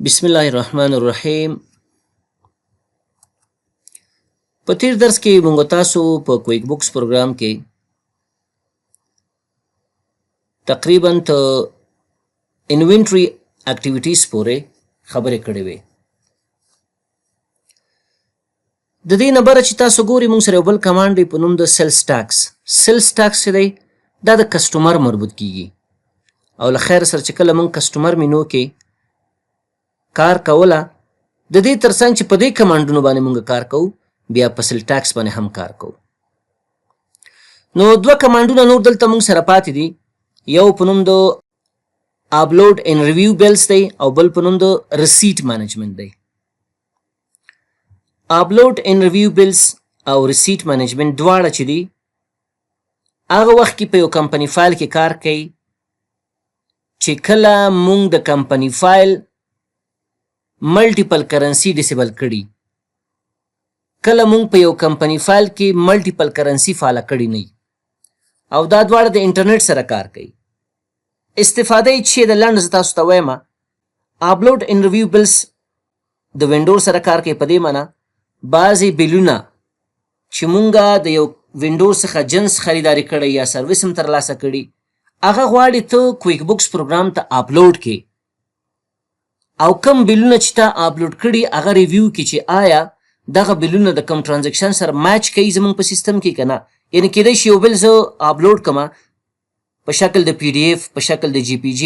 بسم الله الرحمن الرحیم. په تیر درس کې موږ تاسو په کویک بوکس پروګرام کې تقریبا ته انوینټری اکټیویټیز پورې خبرې کړې وې. د دې نه بره چې تاسو ګورئ، موږ سره یو بل command دی په نوم د sales tax. Sales tax چې دی، دا د customer مربوط کیږي او له خیر سره چې کله موږ customer menu کې کار کوله، د دې ترڅنګ چې په دې command ونو باندې موږ کار کوو، بیا په sales tax باندې هم کار کوو. نو دوه command ونه نور دلته موږ سره پاتې دي. یو په نوم د upload and review bills دی او بل په نوم د receipt management دی. Upload and review bills او receipt management دواړه چې دي، هغه وخت کې په یو company file کې کار کوي چې کله مونږ د company file multiple currency disable کړي، کله مونږ په یو company file کې multiple currency فعاله کړي نه، او دا دواړه د انټرنیټ سره کار کوي. استفاده یې چې د لنډ زه تاسو ته وایم. Upload and review bills د vendor سره کار کوي، په دې معنی بعضې bill ونه چې مونږه د یو vendor څخه جنس خریداري کړی یا سرویس هم ترلاسه کړي، هغه غواړي ته کویک بوکس پروګرام ته اپلوډ کې او کم bill ونه چې تا اپلوډ کړي، هغه review کې چې آیا دغه bill ونه د کم transaction سره match کوي زمونږ په سیستم کې که نه. یعنی کیدای شي یو bill زه اپلوډ کړم په شکل د PDF، په شکل د JPG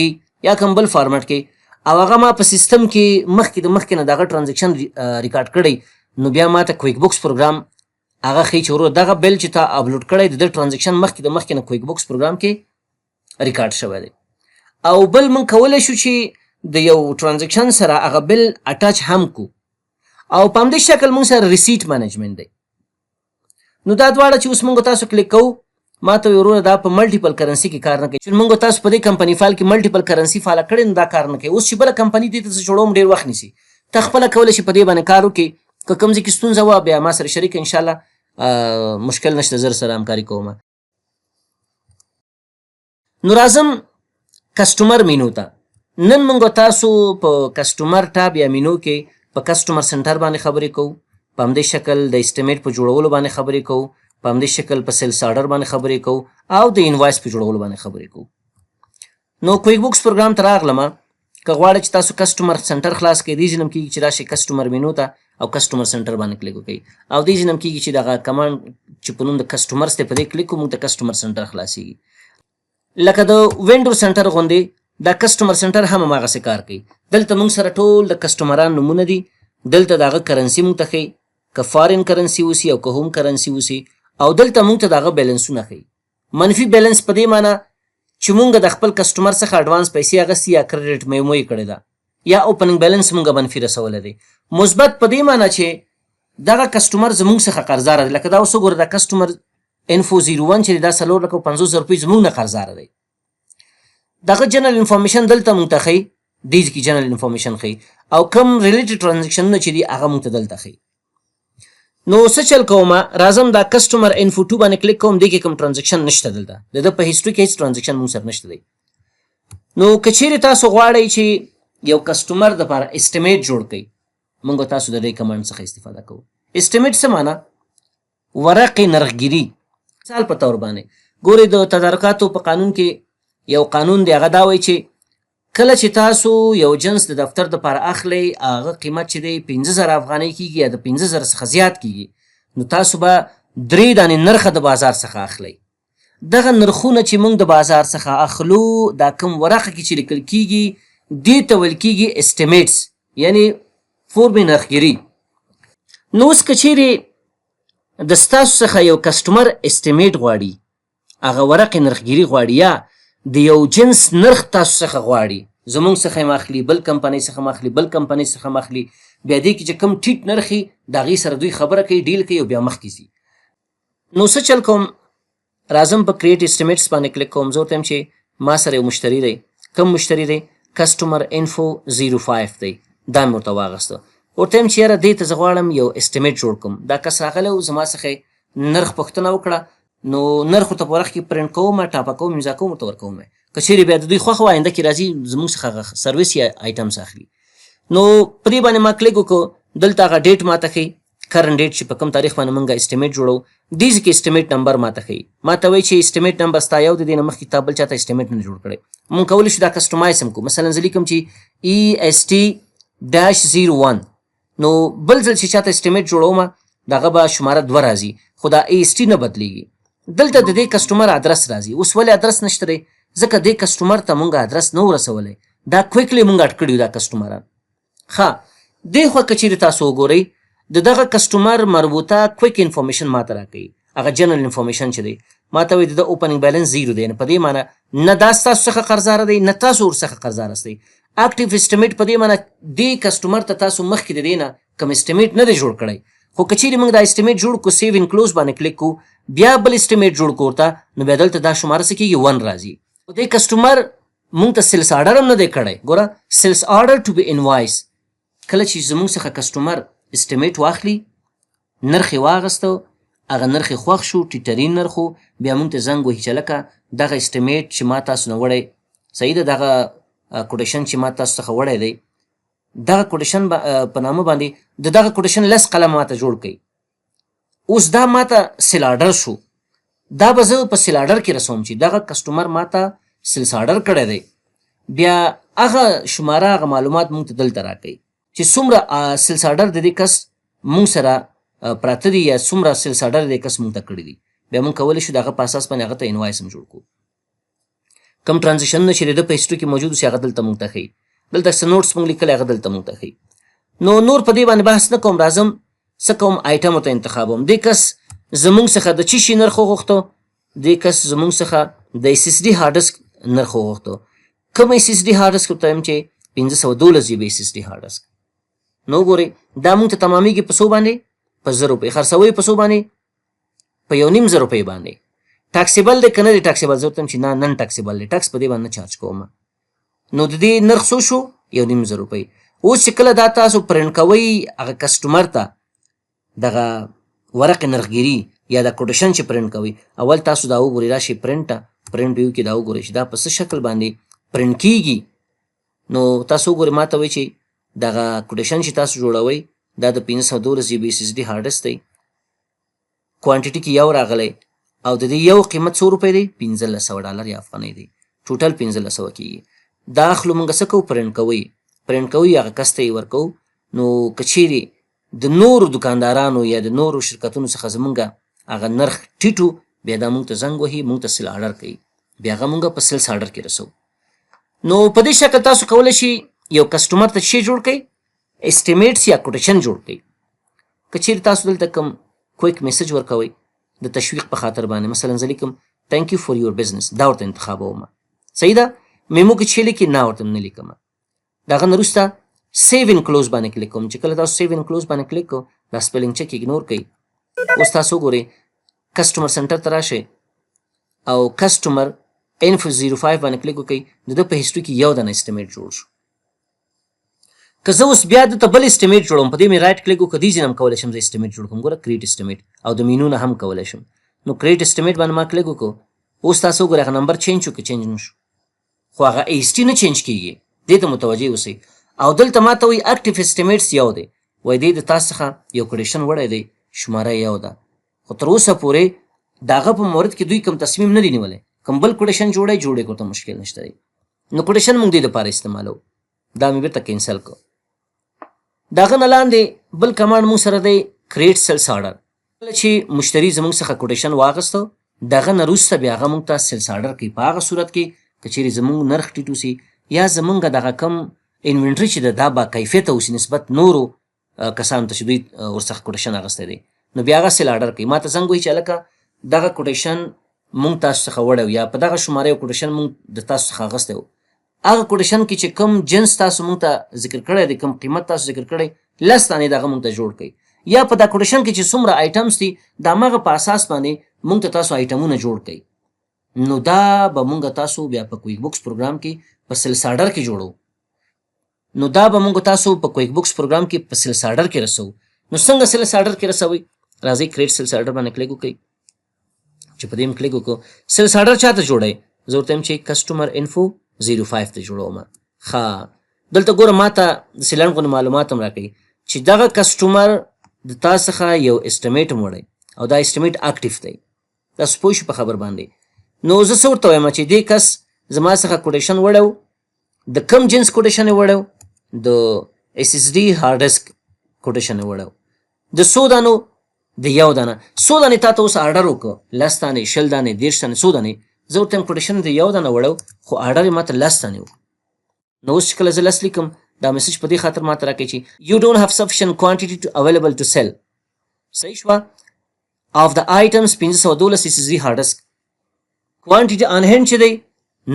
یا کوم بل فارمټ کې، او هغه ما په سیستم کې مخکې د مخکې نه دغه transaction record کړی، نو بیا ما ته کویک بوکس پروګرام هغه ښیي چې وروره، دغه bill چې تا اپلوډ کړی، د transaction مخکې د مخکې نه کویک بوکس پروګرام کې ریکارډ شوی دی. او بل مونږ کولی شو چې د یو transaction سره هغه bill attach هم کو. او په همدې شکل مونږ سره receipt management دی. نو دا دواړه چې اوس مونږ تاسو کلیک کوو، ما ته وروره، دا په multiple currency کې کار نه کوي، چې مونږ تاسو په دې company file کې multiple currency فعاله کړې، نو دا کار نه کوي. اوس چې بله کمپنی دې ته زه جوړوم، ډېر وخت نیسي. ته خپله کولی شې په دې باندې کار وکړې. که کوم ځای کې ستونزه وه، بیا ما سره شریک، انشاءالله مشکل نشته، زه سره همکاري کوم. نو راځم customer menu ته. نن موږ تاسو په customer tab یا مینو کې په customer center باندې خبرې کوو، په همدې شکل د estimate په جوړولو باندې خبرې کوو، په همدې شکل په sales order باندې خبرې کوو او د invoice په جوړولو باندې خبرې کوو. نو کویک بوکس پروګرام ته راغلم. که غواړئ چې تاسو customer center خلاص کړئ، دې ځای نه کېږي چې راشئ customer menu ته او customer center باندې کلیک وکړئ، او دې ځای نه کېږي چې دغه command چې په نوم د customers دی، په دې کلیک کوو، موږ ته customer center خلاصېږي. لکه د vendor center غوندې دا customer center هم هماغسې کار کوي. دلته موږ سره ټول د customer ان نومونه دي. دلته د هغه currency موږ ته ښیي، که foreign currency اوسي او که home currency اوسي، او دلته موږ ته د هغه balance ونه ښیي. منفي balance په دې معنی چې مونږ د خپل customer څخه advance پیسې اخیستي یا credit memo یې کړې ده یا opening balance مونږ منفي رسولی دی. مثبت په دې معنی چې دغه customer زمونږ څخه قرضدار دی. لکه دا اوس وګوره، دا customer info 01 چې دا 4,50,000 روپۍ زمونږ نه قرضدار دی. دغه general information دلته مونږ ته ښیي، دې کې general information ښیي او کوم related transaction ونه چې دي، هغه مونږ ته دلته ښیي. نو څه چل کوم؟ راځم دا customer info 2 باندې کلیک کوم. دې کې کوم transaction نشته. دلته د ده په history کې هیڅ transaction مونږ سره نشته دی. نو که چیرې تاسو غواړئ چې یو customer د لپاره estimate جوړ کړئ، مونږ تاسو د دې command څخه استفاده کوو. Estimate څه معنی؟ ورق نرخګیری. مثال په تور باندې ګورئ، د تدارکاتو په قانون کې یو قانون دی، هغه دا وایي چې کله چې تاسو یو جنس د دفتر دپاره اخلئ، هغه قیمت چې دی 5000 افغانۍ کیږي یا د 5000 څخه زیات کیږي، نو تاسو به درې دانې نرخه د بازار څخه اخلئ. دغه نرخونه چې موږ د بازار څخه اخلو، دا کوم ورقه کې چې لیکل کیږي، دې ته ویل کیږي estimates، یعنی فورم نرخګیري. نو اوس که چیرې د ستاسو څخه یو customer estimate غواړي، هغه ورق نرخګیري غواړي یا د یو جنس نرخ تاسو څخه غواړي، زمونږ څخه هم اخلي، بل کمپنۍ څخه هم اخلي، بل کمپنۍ څخه هم اخلي، بیا دې کې چې کوم ټیټ نرخ وي، د هغې سره دوی خبره کوي، deal کوي او بیا مخکې ځي. نو څه چل کوم؟ راځم په create estimates باندې کلیک کوم. زه ورته وایم چې ما سره یو مشتری دی. کوم مشتری دی؟ Customer info 05 دی. دا مې ورته واغسته. ورته وایم چې یاره، دې ته زه غواړم یو estimate جوړ کړم. دا کس راغلی و، زما څخه نرخ پوښتنه وکړه، نو نرخ ورته په ورق کې پرنټ کوم، ټاپه کوم، امضا کوم، ورته ورکوم. که چیرې بیا د دوی خوښه وه، آینده کې راځي، زموږ څخه هغه سرویس یا items اخلي. نو په دې باندې ما کلیک وکړو، دلته هغه date ماته ښیي، current date چې په کوم تاریخ باندې مونږ estimate جوړو. دې ځای کې estimate number ماته ښیي، ماته وایي چې estimate number ستا یو د دې نه مخکې تا بل چاته estimate نه جوړ کړی. مونږ کولی شو دا customize هم کړو. مثلا زه لیکم چې EST-01، نو بل ځل چې چاته estimate جوړوم دغه به شماره 2 راځي، خو دا EST نه بدلیږي. دلته د دې customer ادرس راځي. اوس ولې ادرس نشته دی؟ ځکه دې customer ته مونږ ادرس نه ورسولی، دا quickly مونږ add کړي دا customer ان. ښه، دې خوا که چیرې تاسو وګورئ، د دغه customer مربوطه quick information ماته راکوي. هغه general information چې دی، ماته وایي د ده opening balance zero دی، په دې معنی نه دا ستاسو څخه قرضدار دی، نه تاسو ورڅخه قرضدار یاستئ. active estimate په دې معنی دې customer ته تاسو مخکې د دې نه کوم estimate نه دی جوړ کړی، خو که چیرې موږ دا estimate جوړ کړو، save and close باندې کلیک کو، بیا بل estimate جوړ کړو ورته، نو بیا دلته دا شماره څه کېږي؟ 1 راځي. دې customer مونږ ته sales order هم نه دی کړی. ګوره، sales order to be invoice، کله چې زموږ څخه customer estimate واخلي، نرخ یې واغسته، هغه نرخ یې خوښ شو، ټیټرین نرخ و، بیا مونږ ته زنګ وهي چې لکه دغه estimate چې ما تاسو نه وړی صحیح ده، دغه quotation چې ما تاسو څخه وړی دی، دغه quotation په نامه باندې د دغه quotation 10 قلمه ماته جوړ کړئ. اوس دا ماته sale order شو، دا به زه په sale order کې رسوم چې دغه customer ماته sales order کړی دی. بیا هغه شماره، هغه معلومات مونږ ته دلته راکوي چې څومره sales order د دې کس مونږ سره پراته دي یا څومره sales order د دې کس مونږ ته کړی دي. بیا مونږ کولی شو د هغه په اساس باندې هغه ته invoice هم جوړ کړو. کوم transaction ونه چې د ده په history کې موجود اوسي، هغه دلته مونږ ته ښیي. دلته څه notes مونږ لیکلی، هغه دلته مونږ ته ښیي. نو نور په دې باندې بحث نه کوم. راځم، څه کوم؟ آیټم ورته انتخابوم. دې کس زمونږ څخه د چی شي نرخ وغوښتو؟ دې کس زمونږ څخه د SSD hard disk نرخ وغوښتو. کوم SSD hard disk؟ ورته وایم چې 512 GB SSD hard disk. نو وګورئ، دا مونږ ته تمامېږي په څو باندې؟ په 1000 روپۍ. خرڅوي په څو باندې؟ په 1500 روپۍ باندې. taxable دی که نه دی taxable؟ زه ورته وایم چې نه، non taxable دی، tax په دې باندې نه چارج کوم. نو د دې نرخ څو شو؟ 1500 روپۍ. اوس چې کله دا تاسو پرنټ کوئ هغه customer ته، دغه ورق نرخګیري یا د quotation چې پرنټ کوئ، اول تاسو دا وګورئ. راشئ پرنټ ته، print view کې دا وګورئ چې دا په څه شکل باندې پرنټ کیږي. نو تاسو وګورئ، ما ته وایي چې دغه quotation چې تاسو جوړوئ، دا د 512 GB SSD hard disk دی، quantity کې یو راغلی او د دې یو قیمت څو روپۍ دی؟ 1500 ډالر یا افغانۍ دی. total 1500 کیږي. دا اخلو موږ، څه کوو؟ پرنټ کوئ، پرنټ کوئ، هغه کس ته یې ورکوو. نو که چیرې د نورو دکاندارانو یا د نورو شرکتونو څخه زمونږ هغه نرخ ټیټو، بیا دا مونږ ته زنګ وهي، مونږ ته sale order کوي، بیا هغه مونږ په sales order کې رسوو. نو په دې شکل تاسو کولی شئ یو customer ته شی جوړ کړئ، estimates یا quotation جوړ کړئ. که چیرې تاسو دلته کوم quick message ورکوئ د تشویق په خاطر باندې، مثلا زه لیکم "Thank you for your business"، دا ورته انتخابوم. صحیح ده. memo کې چې لیکي، نه، ورته نه لیکم. د هغه نه وروسته save and close باندې کلیک کوم. چې کله تاسو save and close باندې کلیک کو، دا spelling check ignore کوي. اوس تاسو وګورئ، customer center ته راشئ او customer info 05 باندې کلیک وکړئ، د ده په history کې یو دانه estimate جوړ شو. که زه اوس بیا دلته بل estimate جوړوم، په دې مې right click وکړ، دې ځای نه هم کولی شم زه estimate جوړ کړم. ګوره، create estimate او د مینو نه هم کولی شم. نو create estimate باندې ما کلیک وکړو. اوس تاسو وګورئ، هغه number change شو که change نه شو؟ خو هغه EST نه change کیږي، دې ته متوجه اوسئ. او دلته ما ته وایي active estimates یو دی. وایي دې د تاسو څخه یو quotation وړی دی، شماره یو ده، خو تر اوسه پورې د هغه په مورد کې دوی کوم تصمیم نه دی نیولی. کوم بل quotation جوړی جوړی ورته مشکل نشته دی. نو quotation موږ دې دپاره استعمالوو. دا مې بیرته cancel کړ. د هغه نه لاندې بل command موږ سره دی، create sales order. کله چې مشتری زموږ څخه quotation واغسته، د هغه نه وروسته بیا هغه موږ ته sales order کوي، په هغه صورت کې که چیرې زموږ نرخ ټیټ اوسي یا زموږ دغه کم inventory چې ده دا با کیفیته اوسي نسبت نورو کسانو ته چې دوی ورڅخه quotation اخیستی دی، نو بیا هغه sale order کوي. ما ته زنګ وهي چې هلکه، دغه quotation مونږ تاسو څخه وړی یا په دغه شماره یو quotation مونږ د تاسو څخه اخیستی و، هغه quotation کې چې کوم جنس تاسو مونږ ته ذکر کړی دی، کوم قیمت تاسو ذکر کړی، 10 دانې دغه مونږ ته جوړ کړئ، یا په دا quotation کې چې څومره items دي، د هماغه په اساس باندې مونږ ته تاسو item ونه جوړ کړئ. نو دا به مونږ تاسو بیا په QuickBooks پروګرام کې په sales order کې جوړو. نو دا به مونږ تاسو په QuickBooks پروګرام کې په sales order کې رسو. نو څنګه sales order کې رسوي؟ راځئ، create sales order باندې کلیک وکړئ. چې په دې هم کلیک وکړو، sales order چاته جوړی؟ زه ورته وایم چې customer info 05 ته جوړوم. ښه، دلته ګوره، ماته داسې لنډ غوندې معلومات هم راکوي چې دغه customer د تا څخه یو estimate هم وړی او دا estimate active دی. تاسو پوه شو په خبر باندې؟ نو زه څه ورته وایم؟ چې دې کس زما څخه quotation وړی و. د کم جنس quotation یې وړی و؟ د SSD hard disk quotation یې وړی و. د څو دانو؟ د یو دانه. څو دانې تا ته اوس order وکړ؟ 10 دانې، 20 دانې، 30 دانې، څو دانې؟ زه ورته وایم quotation د یو دانه وړی، خو order یې ماته 10 دانې وکړ. نو اوس چې کله زه 10 لیکم، دا message په دې خاطر ماته راکوي چې you don't have sufficient quantity to available to sell، صحیح شوه، of the items 512 SSD hard disk. Quantity on hand چې دی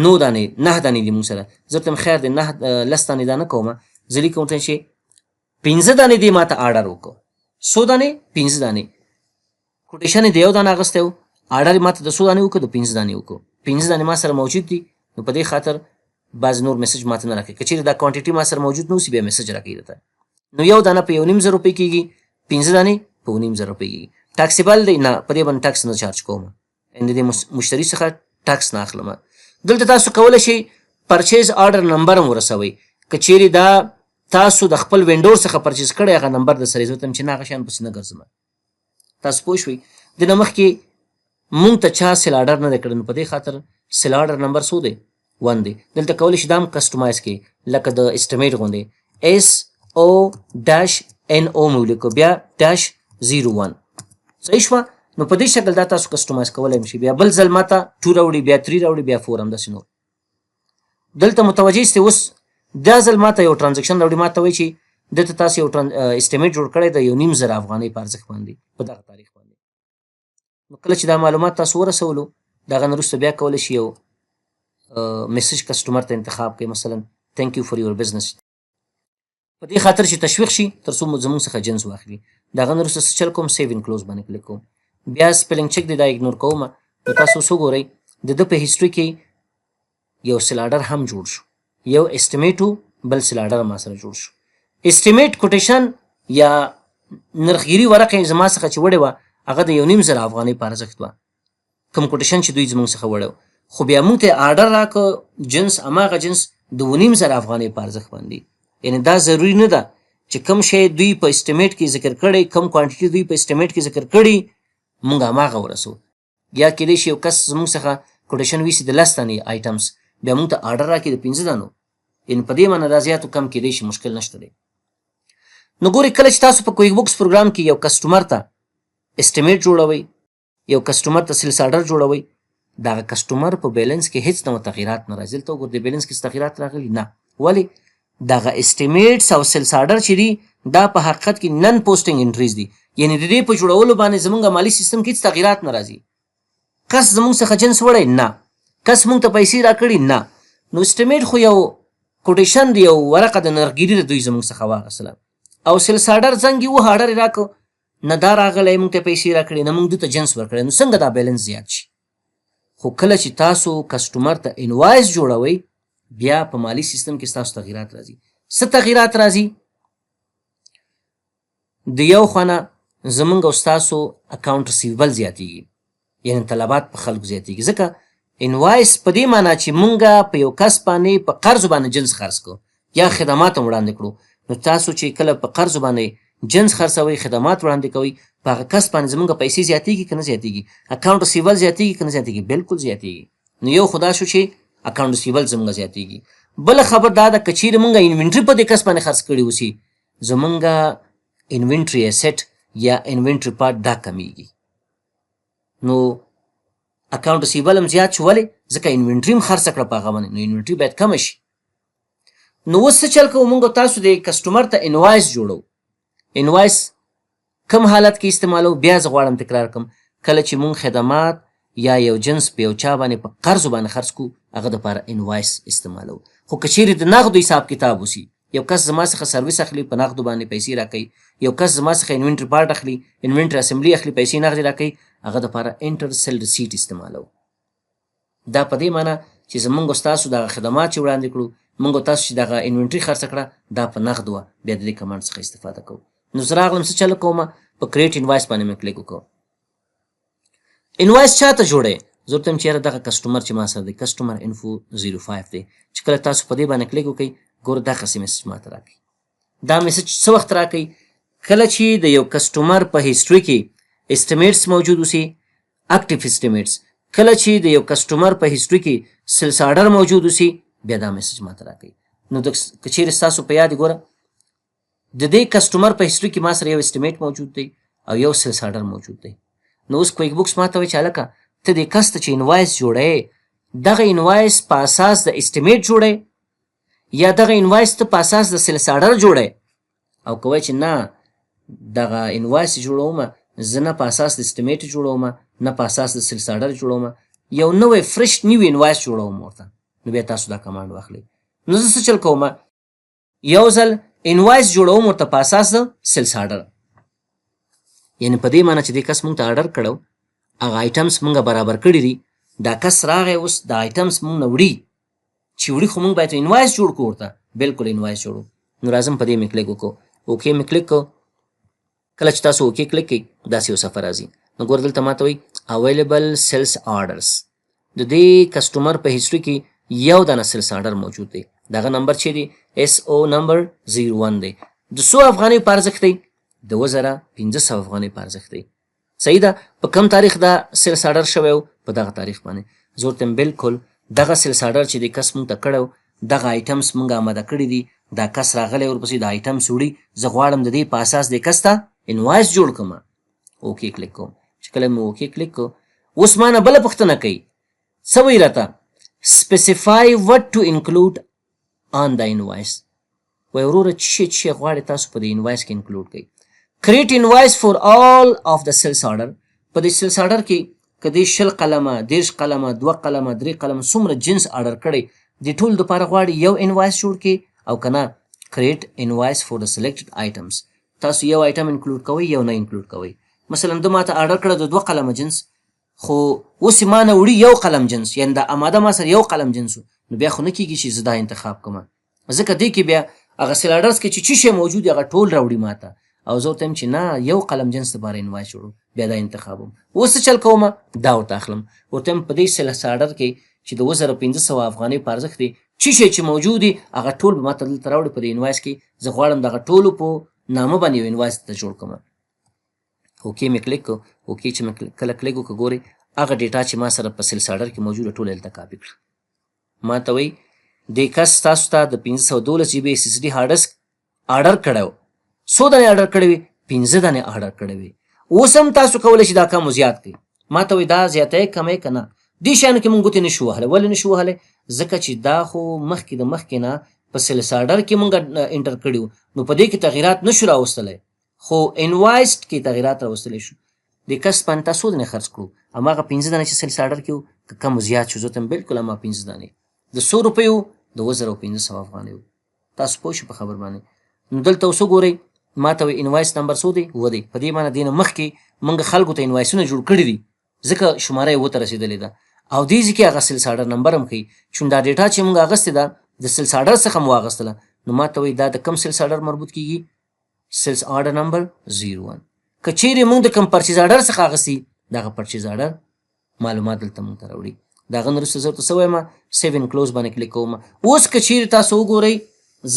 نو دانې، نه دانې دي مونږ سره. زه ورته خیر دی، نه 10 دانې دا نه کوم، زه لیکم ورته چې 5 دانې دی ماته order وکړو. څو دانې؟ 5 دانې. Quotation یې د یو دانه اخیستی و، order یې ماته د څو دانې وکړو؟ د 5 دانې وکړو. 5 دانې ما سره موجود دي، نو په دې خاطر بعض نور message ماته نه راکوي. که چېرې دا quantity ما سره موجود نه اوسي، بیا message راکوي درته. نو یو دانه په 1500 روپۍ کېږي، 5 دانې په 7500 روپۍ کېږي. Taxable دی؟ نه، په دې باندې tax نه چارج کوم، ان د دې مشتري څخه tax نه اخلم. دلته تاسو کولی شئ purchase order number هم ورسوئ، که چیرې دا تاسو د خپل vendor څخه purchase کړی، هغه نمبر د سره. زه چې نه هغه شیان پسې نه ګرځم. تاسو پوه شوئ؟ د نه مخکې مونږ ته چا sale order نه دی کړی، نو په دې خاطر sale order number څو دی؟ 1 دی. دلته کولی شئ دا هم customize کړئ، لکه د estimate غوندې SO-NO مې ولیکو، بیا -01، صحیح شوه؟ نو په دې شکل دا تاسو customize کولی شئ. بیا بل ځل ماته 2 راوړي، بیا 3 راوړي، بیا 4، همداسې نور. دلته متوجه یاست، اوس دا ځل ماته یو transaction راوړي. ماته وایي چې دلته تاسو یو estimate جوړ کړی د 1500 افغانۍ په ارزښت باندې په دغه تاریخ باندې. نو کله چې دا معلومات تاسو ورسولو، د هغه نه وروسته بیا کولی شئ یو message customer ته انتخاب کړئ، مثلا "Thank you for your business"، په دې خاطر چې تشویق شي تر څو زموږ څخه جنس واخلي. د هغه نه وروسته څه چل کوم؟ Save and close باندې کلیک کوم. بیا spelling check دی، دا ignore کوم. نو تاسو اوس وګورئ، د ده په history کې یو sale order هم جوړ شو. یو estimate، بل sale order ما سره جوړ شو. Estimate quotation یا نرخګیري ورقه زما څخه چې وړې وه، هغه د 1500 افغانۍ په ارزښت وه، کوم quotation چې دوی زموږ څخه وړی. خو بیا موږ ته order راکړ جنس، هماغه جنس د 7500 افغانۍ په ارزښت باندې. یعنی دا ضروري نه ده چې کوم شی دوی په estimate کې ذکر کړی، کوم quantity دوی په estimate کې ذکر کړي، موږ هماغه ورسو. یا کېدای شي یو کس زموږ څخه quotation ویسي د 10 دانې items، بیا موږ ته order راکړي د 5 دانو. یعنی په دې معنی دا زیات کم کېدای شي، مشکل نشته دی. نو ګورئ، کله چې تاسو په QuickBooks program کې یو customer ته estimate جوړوئ، یو customer ته sales order جوړوئ، دغه customer په بیلانس کې هیڅ نوع تغییرات نه راځي. دلته وګورئ، د بیلانس کې تغییرات راغلي؟ نه. ولی؟ دغه estimates او sales order چې دي، دا په حقیقت کې non posting entries دي. یعنی د دې په جوړولو باندې زمونږ مالي سیستم کې هیڅ تغییرات نه راځي. کس زمونږ څخه جنس وړی؟ نه. کس مونږ ته پیسې راکړي؟ نه. نو estimate خو یو quotation دی، یو ورقه د نرخګیري د دوی زمونږ څخه واخیستله، او sales order څنګه و order یې راکړ؟ نه دا راغلی مونږ ته پیسې راکړي، نه مونږ دوی ته جنس ورکړی، نو څنګه دا بیلانس زیات شي؟ خو کله چې تاسو customer ته invoice جوړوئ، بیا په مالي سیستم کې ستاسو تغییرات راځي. څه تغییرات راځي؟ د یو خوا نه زمونږ او ستاسو account receivable زیاتیږي، یعنی طلبات په خلکو زیاتیږي، ځکه invoice په دې معنی چې مونږه په یو کس باندې په قرض باندې جنس خرڅ کړو یا خدمات هم وړاندې کړو. نو تاسو چې کله په قرض باندې جنس خرڅوئ، خدمات وړاندې کوئ، په هغه کس باندې زمونږ پیسې زیاتیږي که نه زیاتیږي؟ Account receivable زیاتیږي که نه زیاتیږي؟ بالکل زیاتیږي. نو یو خو دا شو چې account receivable زمونږ زیاتیږي. بله خبر دا ده، که چیرې مونږ inventory په دې کس باندې خرڅ کړي اوسي، زمونږ inventory asset یا inventory part دا کمیږي. نو account receivable هم زیات شو. ولې؟ ځکه inventory هم خرڅه کړه په هغه باندې، نو inventory باید کمه شي. نو اوس څه چل کوو؟ مونږ تاسو د customer ته invoice جوړو. Invoice کوم حالت کې استعمالو؟ بیا زه غواړم تکرار کوم، کله چې مونږ خدمات یا یو جنس په یو چا باندې په قرض باندې خرڅ کو، هغه دپاره invoice استعمالو. خو که چیرې د نغدو حساب کتاب وسی، یو کس زما څخه سرویس اخلي، په نغدو باندې پیسې راکوي، یو کس زما څخه inventory part اخلي، inventory assembly اخلي، پیسې نغدې راکوي، هغه دپاره enter sale receipt استعمالو. دا په دې معنی چې زمونږ او ستاسو دغه خدمات چې وړاندې کړو، مونږ او تاسو چې دغه inventory خرڅه کړه، دا په نغد وه، بیا د دې command څخه استفاده کوو. نو زه راغلم، څه چل کوم؟ په create invoice باندې مې کلیک وکړ. Invoice چاته جوړې؟ زه ورته وایم چې یاره، دغه customer چې ما سره دی، customer info 05 دی. چې کله تاسو په دې باندې کلیک وکړئ، ګوره، دغسې message ماته راکوي. دا message څه وخت راکوي؟ کله چې د یو customer په history کې estimates موجود اوسي، active estimates. کله چې د یو customer په history کې sales order موجود اوسي، بیا دا message ماته راکوي. نو که چیرې ستاسو په یاد، ګوره، د دې customer په history کې ما سره یو estimate موجود دی او یو sales order موجود دی. نو اوس QuickBooks ماته وایي چې هلکه، ته دې کس ته چې invoice جوړوې، دغه invoice په اساس د estimate جوړوې یا دغه invoice ته په اساس د sales order جوړوې؟ او که وایي چې نه، دغه invoice جوړوم زه نه په اساس د estimate جوړوم، نه په اساس د sales order جوړوم، یو نوی fresh new invoice جوړوم ورته، نو بیا تاسو دا command واخلئ. نو زه څه چل کوم؟ یو ځل invoice جوړوم ورته په اساس د sales order، یعنی په دې معنی چې دې کس مونږ ته order کړو، هغه items مونږ برابر کړي دي. دا کس راغی، اوس دا items مونږ نه وړي. چې وړي خو مونږ باید invoice جوړ کړو ورته. بالکل invoice جوړو. نو راځم، په دې مې کلیک وکړو، okay مې کلیک کو. کله چې تاسو okay click کړئ، داسې یو صفحه راځي. نو ګور، دلته ماته وایي available sales orders. د دې customer په history کې یو دانه sales order موجود دی. دغه نمبر چې دی، SO number 01 دی. د څو افغانۍ په ارزښت دی؟ د 7500 افغانۍ په ارزښت دی. صحیح ده. په کم تاریخ دا sales order شوی و؟ په دغه تاریخ باندې. زه ورته بالکل دغه sales order چې د کس مونږ ته کړی، دغه items مونږ آماده کړي دي، دا کس راغلی، ورپسې دا items وړي، زه غواړم د دې په اساس د کس ته invoice جوړ کړم. okay click کوم. چې کله مې okay click کو، اوس ما نه بله پوښتنه کوي. څه وایي راته؟ "Specify what to include on the invoice." وایي وروره، چې چې غواړي تاسو په دې invoice کې include کړئ. Create invoice for all of the sales order. په دې sales order کې که دې 20 قلمه، 30 قلمه، دوه قلمه، درې قلمه، څومره جنس order کړی، د ټول دپاره غواړي یو invoice جوړ کړي او که نه create invoice for the selected items؟ تاسو یو item include کوئ، یو نه include کوئ. مثلا ده ماته order کړه د دوه قلمه جنس، خو اوس ما نه وړي یو قلم جنس، یعنی دا اماده ما سره یو قلم جنس. نو بیا خو نه کیږي چې زه دا انتخاب کوم، ځکه دې کې بیا هغه sales orders کې چې څه شی موجود، هغه ټول راوړي ماته. او زه ورته وایم چې نه، یو قلم جنس لپاره invoice جوړو، بیا دا انتخابوم. اوس څه چل کوم؟ دا ورته اخلم، ورته وایم په دې sales order کې چې د 7500 افغانۍ په ارزښت دی، څه شی چې موجود دي، هغه ټول به ماته دلته راوړي. په دې invoice کې زه غواړم دغه ټولو په نامه باندې یو invoice ته جوړ کړم. okay مې کلیک کو. okay چې مې کله کلیک وکړ، ګورئ، هغه data چې ما سره په sales order کې موجوده، ټوله دلته کاپي کړه. ما ته وایي دې کس تاسو ته د 512 GB SSD hard disk order کړی و. څو دانې order کړی وي؟ پنځه دانې order کړی وي. اوس هم تاسو کولی شئ دا کم زیات کړئ. ما ته وایي دا زیاتی کمی که نه؟ دې شیانو کې مونږ ګوتې نشو وهلی. ولې نشو وهلی؟ ځکه چې دا خو مخکې د مخکې نه په sales order کې مونږ enter کړي وو، نو په دې کې تغیرات نشو راوستلی، خو invoice کې تغیرات راوستلی شو. د کس باندې تاسو دانې خرڅ کړو؟ هماغه پنځه دانې چې sales order کې وو که کم زیات شو؟ زه ته بالکل هماغه پنځه دانې. د څو روپیو؟ د 7500 افغانیو. تاسو پوه شئ په خبر باندې؟ نو دلته اوس وګورئ، ما ته وایي invoice number څو دی؟ اووه دی. په دې معنی دې نه مخکې موږ خلکو ته invoice ونه جوړ کړي دي، ځکه شماره یې اووه ته رسېدلې ده. او دې ځای کې هغه sales order number هم ښیي. چون دا data چې موږ اخیستې ده، د sales order څخه مو واخیستله، نو ما ته وایي دا د کم sales order مربوط کیږي؟ Sales order number 01. که چیرې موږ د کوم purchase order څخه اخیستي، دغه purchase order معلومات دلته موږ ته راوړي. د هغه نه وروسته زه ورته څه وایم؟ Save and close باندې کلیک کوم. اوس که چیرې تاسو وګورئ،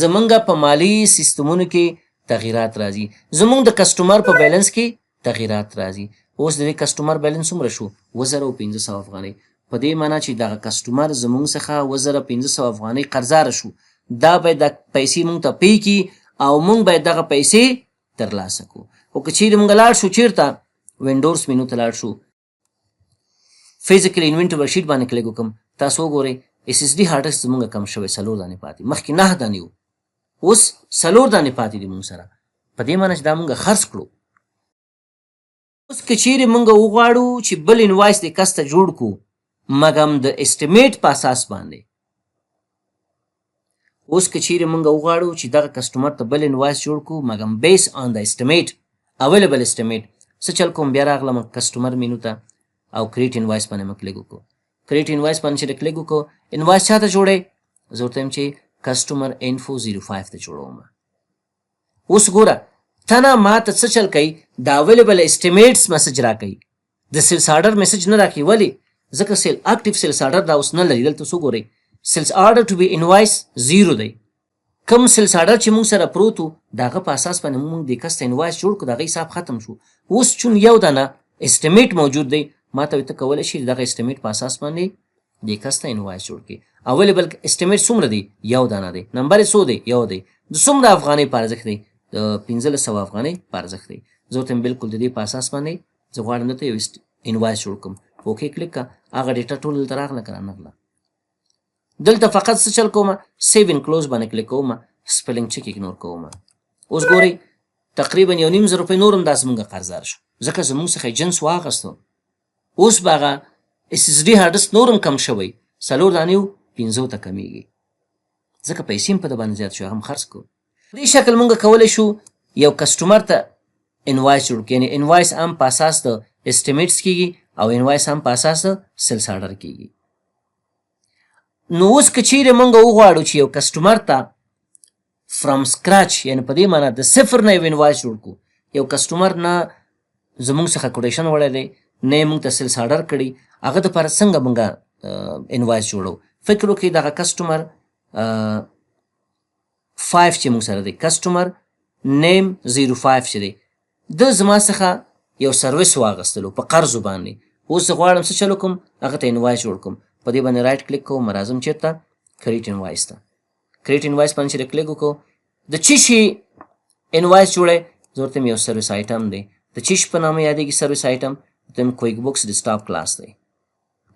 زمونږ په مالي سیستمونو کې تغیرات راځي، زمونږ د customer په بیلانس کې تغیرات راځي. اوس د دې customer balance څومره شو؟ 7500 افغانۍ. په دې معنی چې دغه customer زمونږ څخه 7500 افغانۍ قرضدار شو. دا باید دا پیسې مونږ ته pay کړي او مونږ باید دغه پیسې ترلاسه کړو. خو که چیرې مونږ لاړ شو چیرته، vendors menu ته لاړ شو، physical inventory worksheet باندې کلیک وکم، تاسو وګورئ، SSD hard disk زمونږ کم شوی، څلور دانې پاتې. مخکې نه دانې وو، اوس څلور دانې پاتې دي مونږ سره. په دې معنی چې دا مونږ خرڅ کړو. اوس که چیرې مونږ وغواړو چې بل invoice د کس ته جوړ کړو، مګم د estimate په اساس باندې، اوس که چیرې مونږ وغواړو چې دغه customer ته بل invoice جوړ کړو، مګم based on the estimate، available estimate، څه چل کوم؟ بیا راغلم customer menu ته او create invoice باندې مې کلیک وکړو. Create invoice باندې چې کلیک وکړو، invoice چاته جوړې؟ زه ورته وایم چې customer info 05 ته جوړوم. اوس ګوره، تنه ما ته څه چل کوي؟ د available estimates message راکوي، د sales order message نه راکوي. ولی؟ ځکه active sales order دا اوس نه لري. دلته څه ګورئ؟ Sales order to be invoice zero دی. کوم sales order چې موږ سره پروت و، د هغه په اساس باندې موږ دې کس ته invoice جوړ کړو، د هغه حساب ختم شو. اوس چون یو دانه estimate موجود دی، ما ته ته کولی شي دغه estimate په اساس باندې دې کس ته invoice جوړ کړي. Available estimate څومره دی؟ یو دانه دی. نمبر یې څو دی؟ یو دی. د څومره افغانۍ په ارزښت دی؟ د 1500 افغانۍ په ارزښت دی. زه ورته بالکل د دې په اساس باندې زه غواړم دلته یو invoice جوړ کړم. okay click کړه، هغه data ټول دلته راغله که رانغله. دلته فقط څه چل کوم؟ save and close باندې کلیک کوم، spelling check ignore کوم. اوس ګورئ، تقریبا 1500 روپۍ نور هم دا زمونږ قرضدار شو، ځکه زمونږ څخه جنس واغستو. اوس به هغه SSD hard disk نور هم کم شوی، څلور دانې و پنځو ته کمیږي، ځکه پیسې هم په ده باندې زیات شو، هغه هم خرڅ کړو. دې شکل مونږ کولی شو یو customer ته invoice جوړ کړو، یعنی invoice هم په اساس د estimates کیږي او invoice هم په اساس د sales order کیږي. نو اوس که چیرې مونږ وغواړو چې یو customer ته from scratch، یعنی په دې معنی د صفر نه یو invoice جوړ کړو، یو customer نه زمونږ څخه quotation وړی دی، نه یې مونږ ته sales order کړی، هغه دپاره څنګه مونږ invoice جوړو؟ فکر وکړئ، دغه customer 5 چې مونږ سره دی، customer name 05 چې دی، ده زما څخه یو سرویس واغستلو په قرضو باندې. اوس زه غواړم څه چل وکړم؟ هغه ته invoice جوړ کړم. په دې باندې right click کوم، راځم چېرته؟ create invoice ته. create invoice باندې چې کلیک وکړو، د چی شي invoice جوړی؟ زه ورته یو service item دی. د چی شي په نامه یادېږي service item؟ ورته QuickBooks Desktop class دی.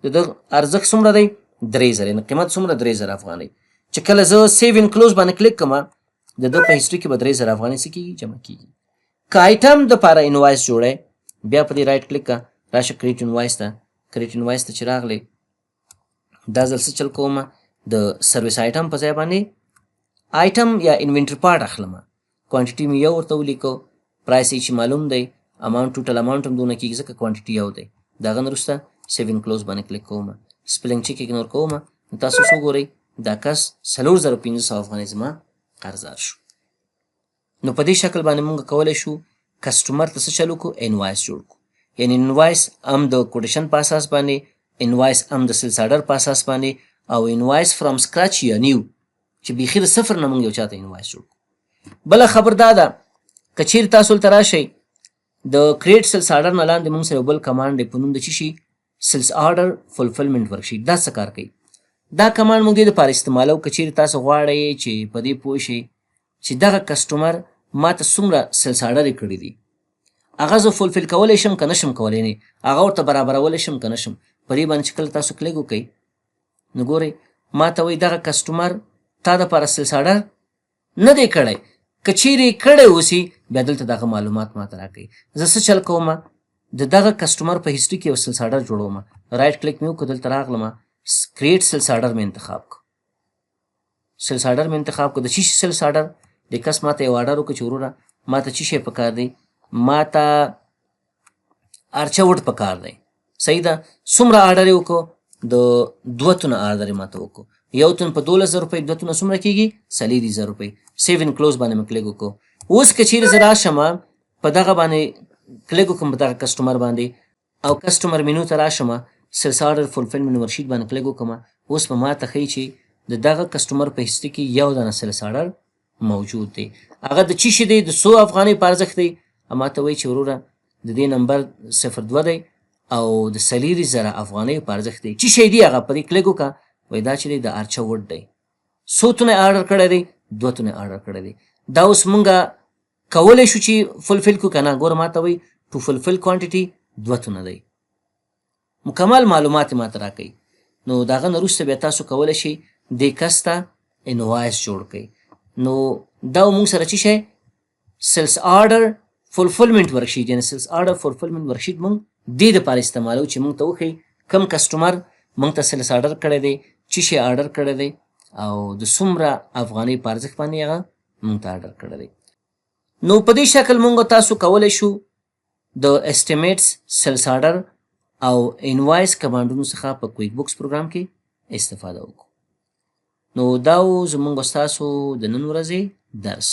د ده ارزښت څومره دی؟ 3000. یعنی قیمت څومره؟ 3000 افغانۍ. چې کله زه save and close باندې کلیک کوم، د ده په history کې به 3000 افغانۍ څه کېږي؟ جمع کېږي. که آیټم د پاره invoice جوړی، بیا په دې right click کا، راشه create invoice ته. create invoice ته چې راغلی، دا ځل څه چل کوم؟ د service item په ځای باندې آیټم یا inventory part اخلم. quantity مې یو ورته ولیکو، price یې چې معلوم دی، amount، total amount هم دونه کېږي، ځکه quantity یو دی. د هغه نه وروسته save and close باندې کلیک کوم، spelling check ignore کوم. نو تاسو څه وګورئ، دا کس 4500 افغانۍ زما قرضدار شو. نو په دې شکل باندې موږ کولی شو customer ته څه چل وکړو؟ invoice جوړ کړو، یعنی invoice هم د quotation په اساس باندې، invoice هم د sales order په اساس باندې، او invoice from scratch یا new، چې بیخي د صفر نه موږ یو چاته invoice جوړ کړو. بله خبر دا ده، که چیرې تاسو دلته راشئ، د create sales order نه لاندې موږ سره یو بل command دی په نوم د چی شي؟ sales order fulfillment worksheet. دا څه کار کوي؟ دا command موږ دې لپاره استعمالو که چیرې تاسو غواړئ چې په دې پوه شئ چې دغه customer ما ته څومره sales order کړی دي، هغه زه fulfill کولی شم که نشم کولی، نه هغه ورته برابرولی شم که نشم. په دې باندې چې کله تاسو کلیک وکړئ، نو ګورئ، ما ته وایي دغه customer تا دپاره sales order نه دی کړی. که چیرې کړی اوسي، بیا دلته دغه معلومات ما ته راکوي. زه څه چل کوم؟ د دغه customer په history کې یو sales order جوړوم. right click مې وکړ، دلته راغلم، create sales order مې انتخاب کړ. sales order مې انتخاب کړ. د چی شي sales order؟ د کس ماته یو order وکړ چې وروره، ماته چی شی پکار دی؟ ماته arch wood پکار دی. صحیح ده. څومره order یې وکړو؟ د 2 تنه order یې ماته وکړو. یو تن په 12,000 روپۍ، 2 تنه څومره کېږي؟ 24,000 روپۍ. save and close باندې مې کلیک وکړو. اوس که چیرې زه راشم، په دغه باندې کلیک وکړم، په دغه customer باندې، او customer menu ته راشم، sales order fulfillment worksheet باندې کلیک وکړم، اوس به ما ته ښیي چې د دغه customer په history کې یو دانه sales order موجود دی. هغه د چی شي دی؟ د څو افغانۍ په ارزښت دی؟ ما ته وایي چې وروره، د دې نمبر 02 دی او د 24,000 افغانۍ په ارزښت دی. چی شی دی هغه؟ په دې کلیک وکړه، وایي دا چې دی د arch wood دی. څو تنه order کړی دی؟ 2 تنه order کړی دی. دا اوس مونږه کولی شو چې fulfill کو که نه؟ ګوره، ما ته وایي to fulfill quantity 2 تنه دی. مکمل معلومات ما ته راکوي. نو د هغه نه وروسته بیا تاسو کولی شئ دې کس ته invoice جوړ کړئ. نو دا موږ سره چی شی؟ sales order fulfillment worksheet، یعنی sales order fulfillment worksheet موږ دې دپاره استعمالو چې موږ ته وښیي کوم customer موږ ته sales order کړی دی، چی شی order کړی دی او د څومره افغانۍ په ارزښت باندې هغه موږ ته order کړی دی. نو په دې شکل موږ تاسو کولی شو د estimates، sales order او invoice command ونو څخه په QuickBooks پروګرام کې استفاده وکړو. نو دا و زموږ ستاسو د نن ورځې درس.